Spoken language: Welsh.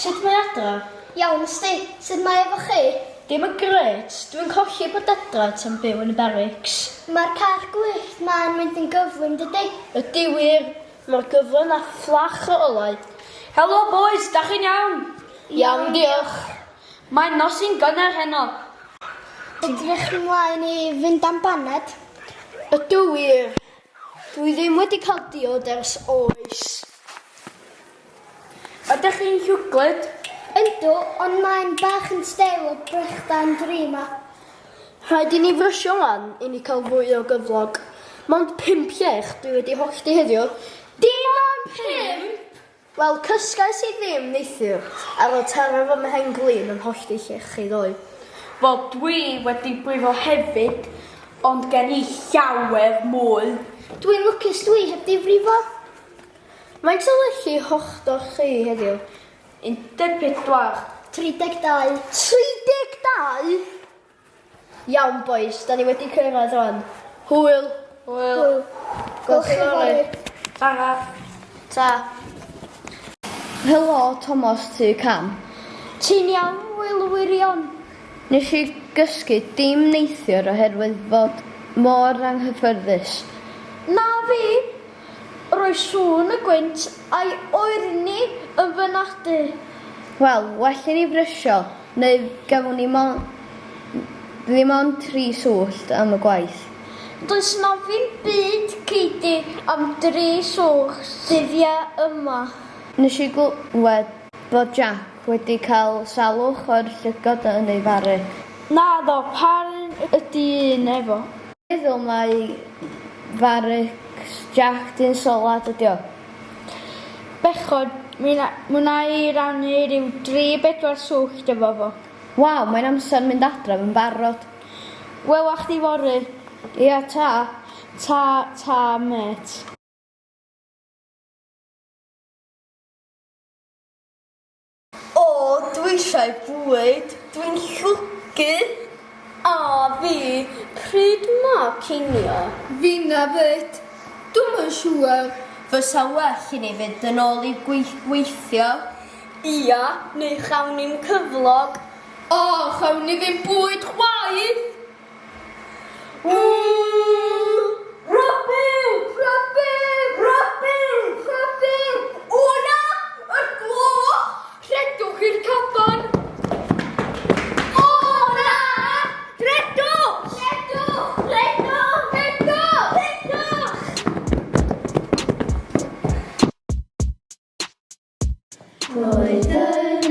Sut mae adra? Iawn sti, sut mae efo chi? Dim yn grêt, dwi'n colli bod adra tan byw yn y barics. Mae'r car gwyllt 'ma'n mynd yn gyflym dydi? Ydi wir, mor gyflym â fflach o olau. Helo bois, da chi'n iawn? Iawn diolch. Mae'n nosi'n gynnar heno. Edrych ymlaen i fynd am baned? Ydw wir. Dwi ddim wedi cael diod ers oes. Ydych chi'n llwglyd? Yndw, ond mae'n bach yn steel o brechdan dri 'ma. Rhaid i ni frysio lan i ni cael fwy o gyflog. Mond pump llech dwi wedi hollti heddiw. Dim ond pump? Wel, cysgais i ddim neithiwr, ar ôl taro fy mhen-glin yn hollti llechi ddoe. Wel, dwi wedi brifo hefyd, ond gen i llawer mwy. Dwi'n lwcus dwi heb di frifo. Faint o lechi holltoch chi heddiw? 14. 32. 32? Iawn bois, da ni wedi cyrraedd rwan. Hwyl! Hwyl. Hwyl. Gwel chi fory. Tara. Ta. Helo Tomos Tŷ Cam. Ti'n iawn Wil wirion? Nes i gysgu dim neithiwr oherwydd fod mor anghyffyrddus. Na fi! Roedd sŵn y gwynt a'i oerni yn fy nadu. Wel, well i ni frysio, neu gafon ni mon- ddim ond tri swllt am y gwaith. Does 'na ddim byd cei di am dri swllt dyddia yma. Nes i glywed bod Jac wedi cael salwch o'r llygod yn ei faric. Naddo, pa un ydi un efo? Meddwl mai farics Jac dyn solad ydi o. Bechod, mi wna, mi wna i rannu rhyw dri bedwar swllt efo fo. Waw, mae'n amser mynd adref yn barod. Wela chdi fory. Ia, ta. Ta, ta, mêt. O, dwi eisiau bwyd. Dwi'n llwgu. A fi, pryd ma cinio? Finna 'fyd. Dwi'm yn siŵr. Fysa well i ni fynd yn ôl i gweithio. Ia, neu chawn ni'm cyflog. O, chawn ni ddim bwyd chwaith! Rhybudd! Rhybudd! Rhybudd! Rhybudd! O na! Y gloch! Rhedwch i'r caban! O na! Rhedwch! Rhedwch! Rhedwch! Rhedwch! Rhedwch! Roedd yn